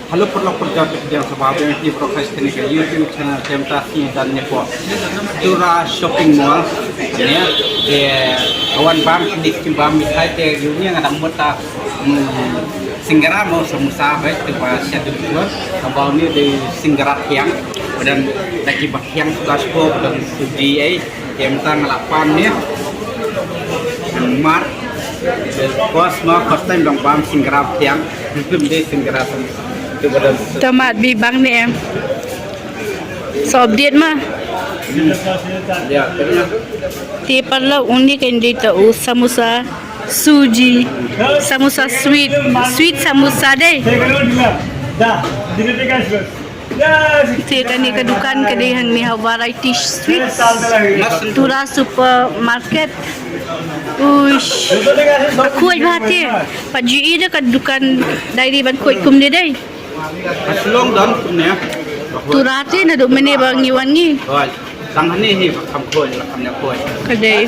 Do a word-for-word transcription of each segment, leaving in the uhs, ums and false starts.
Hello paralok parajor, pdiang sngewbha ïa phi baroh kane ka YouTube channel. Te mynta sngi don ne pok Tura Shopping Mall. Ne, te ka wan bam kine ki bam mithai te ïa une nga dang mut ta, mm, singara mo samosa ba te ba sha dum dum. Ka bam ne de singara thiang. Ba don da kiba thiang suka suka, ba don suji ai. Te mynta nga la pan ne. Mar. First mo, first time dang bam singara thiang. Belum de singara samosa. Te ba don. Tomat bi bang ne em. Sa update ma. Ya, kena. Te paralok, une kan dei ta u samosa suji, samosa sweet, sweet samosa dei. Te kane ka dukan ka dei hangne ha Variety Sweets, Tura Supermarket. Uish. Ka khuid bha te. Pat ju i da ka dukan diary ban khuid kumne dei. Ka shlong don kumne. Tura te naduh mynne ba ngi wan ngi. Hooid. Tang hangne hi ba kham khuid, la kham ïa khuid. Ka dei.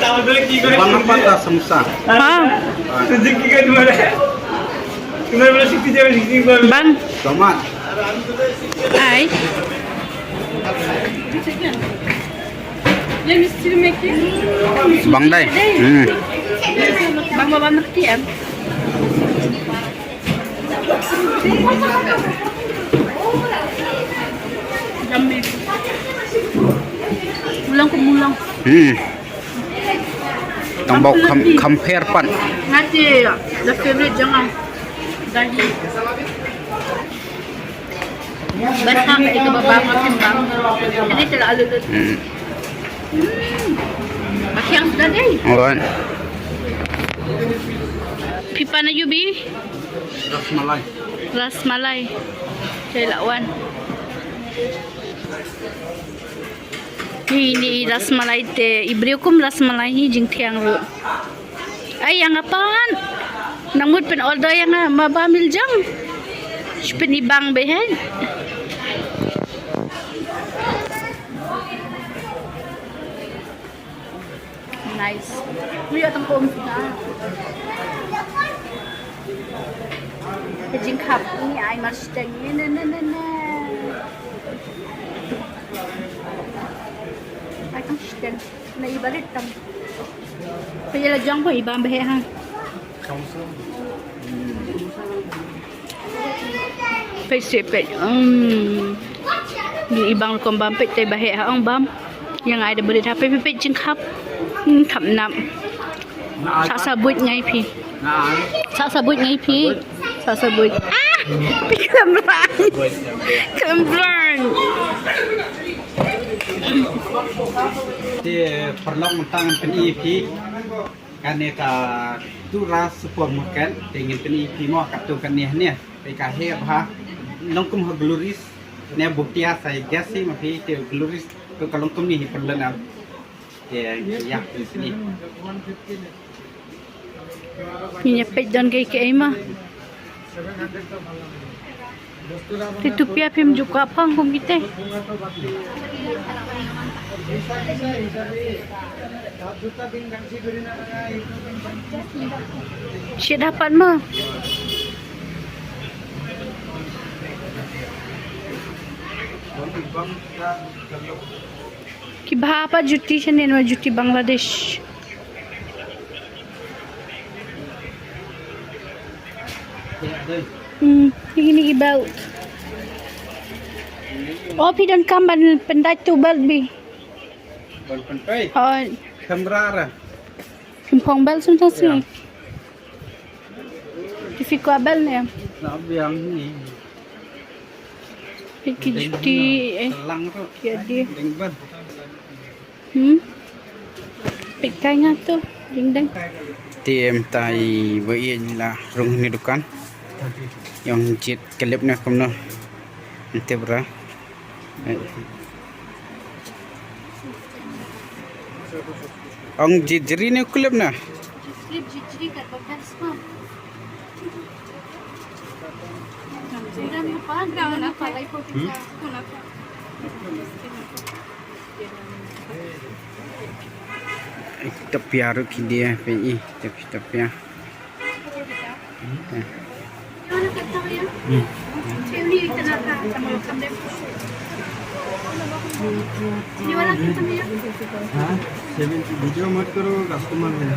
Bang apa ta samosa. Ha. Bang. Tomat. Ai. Bang dai. Hmm. Bang, bang, bang, bang. Yummy. Mulang ko mulang. Hmm. Tang bau kham, kham pher pat. Nga te the favorite jong nga. Dahi. Best ha ka ïa ka ba bam, bam. Ini te la alu tu. Hmm. Hmm. Ba thiang suda dei. Alright. Phi pan aïu bi? Ras malai. Ras malai. Te la wan. Hi ni ras malai te, i briew kum ras malai hi jingthiang ruh. Ai, ïa nga pan. Nang mut pyn-order ïa nga, ma ba mil jang. Shu pyn-i bang beit hi. Nice. Mu ïa tang kum na. Ka jingkhap ni ai mar shiteng ni, na, na, na, na. Ai tang shiteng. Na i barit tam. Ka ïa la jong ko i bam beit ha. Peit seh peit. Hmm. Ni i bang rukom bam peit te ba heh ha ong bam. Ïa nga ai da brit ha peit peit peit jingkhap. Hmm, khap nap. Sa sa buit ngai phi. Sa sa buit ngai phi. Sa sa buit. Ah! Phi khlem rai. Khlem rai. Te paralok mynta ngan pyni phi. Kane ka Tura Supermarket, te ngin pyni phi mo katto katne hangne. Te ka heh bha, long kum ha Glories, ne Bhutia sa gas hi ma phi te Glories, to ka long kumne hi pynlong am. Te ïa pyni. Ngin ïa peit don kaei kaei ma. Te tu pia phim ju kwah phong kum kite. Shi dapat ma. Ki bha pat juti shane, namar juti Bangladesh. Hmm, ini ki belt. Oh, phi donkam ban pyndait tu belt bi. Ban pynpei? Oh. Camera ra. Phi phong belt sum tang sini. Ki phi kwah belt ne? Na biang ni. Phi ki juti, eh. Lang tu. Ki adi. Ding ban. Hmm. Peit kai nga tu, ding dang. Te mynta i ba ïa la rung ni dukan. Ïong jied clip ne kumno. Ente bra. Ong jied jri ne clip na. Clip jied jri kat ba kan spam. Hmm? Tapia ruh ki dia, pei, tapi tapia. Hmm. ये वाला कितना है? हाँ, सेवेंटी। वीडियो मत करो, कस्टमर है।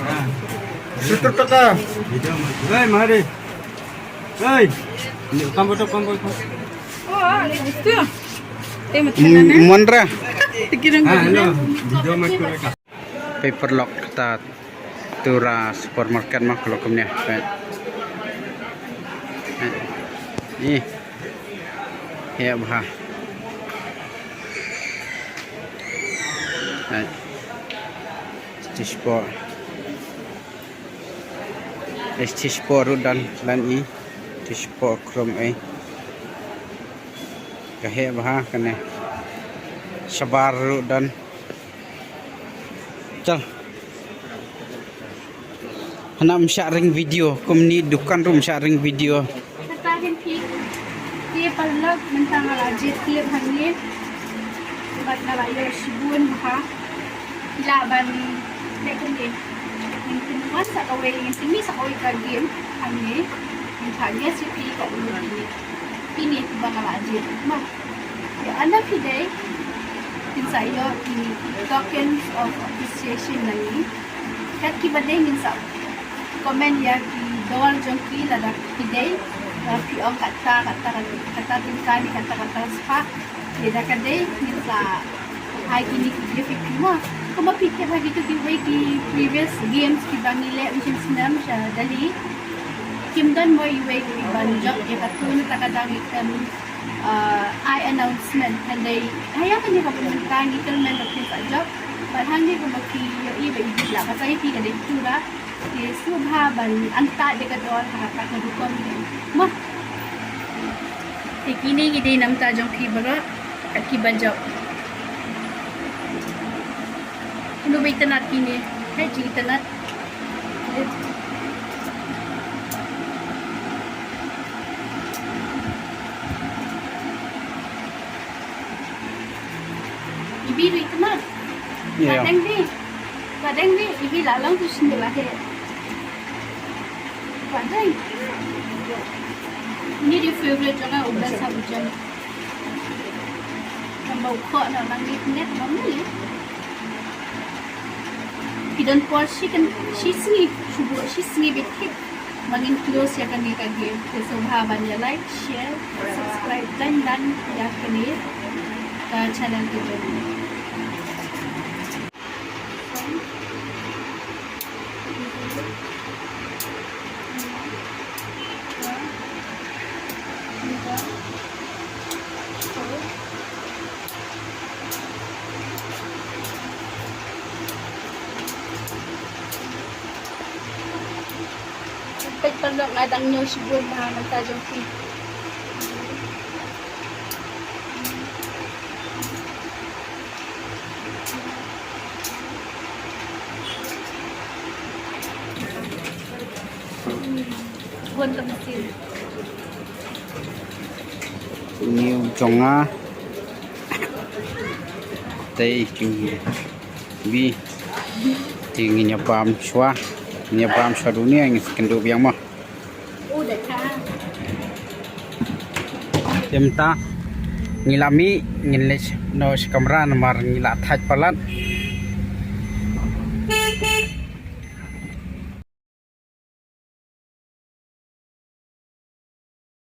हाँ। सत्तर टका। वीडियो मत। ए, मारे। ए, कम बोलो, कम बोलो। ओ, आ, ये तो। ये मत खाना है। Mon ra. Tikirang. हाँ, हेलो। वीडियो मत करो। Paper lock ta tura supermarket ma khlok kumne. Ni. Heh bha. Tishpo. Tishpo ruh don lan i. Tishpo krum i. Ka heh bha kane. Shabar ruh don. Chal. Hana ym shah ring video, kumne dukan ruh ym shah ring video. Kata kan phi, phi paralok mynta nga la jied clip hangne. Bad nga la ïoh shibun bha. Phi lah ban leh kumne. Ngin pynwan sa kawei, ngin pynmih sa kawei ka game hangne. Ngin phah guess ïa phi katno kine. Kine kiba nga la jied. Mo. Ïa, lada phi dei, phin sa ïoh ki tokens of appreciation na ngi. Kat kiba dei ngin sa comment ïa ki doll jong ki lada phi dei, lada phi ong kata, kata, kata, kata tyngka ne kata, kata spah. Lada ka dei ngin sa ai kine ki gift ïa phi mo. Kumba phi tip ha kito kiwei ki previous games kiba ngi leh mynshem snem sha Delhi. Kim don mo iwei iwei ban jop ïa katu na kata ka dang ïa ka, uh, ai announcement. Hynrei ha ïa kane ka por mynta ngi kyrmen ba phin sa jop. Bad hangne kumba phi ïohi ba i lah ba sa ïa phi ka dei tura. Te sngewbha ban antad da ka dor ha kata ka rukom. Mo. Te kine ki dei na bynta jong phi baroh. Kat kiba jop. Uno ba itynnad kine. Hei, jingtynnad. Ibi ruh itynnad. Ïa. Ba dang bi. Ba dang bi, ibi la long tu shin la he. Ba dang. Ini di favorite jong nga, u best ha u jem. Namba u khoh na lang ni net bam ni. Ki don por shi kan, shi sngi, shu buh shi sngi bit thik. Ba ngin close ïa kane ka game. Te sngewbha ban ïa like, share, subscribe, dan dan ïa kane ka channel ka jong ngi. Peit paralok, nga dang ñiew shibun bha mynta jong phi. Bun ka mynsiem. Une u jong nga. Te jong ngi. Bi. Te ngin ïa bam shuwa. Ngin ïa bam shuwa dune, ngin sa kynduh biang mo. Te mynta ngi la mih, ngin leit noh sha kamra namar ngi la thait palat.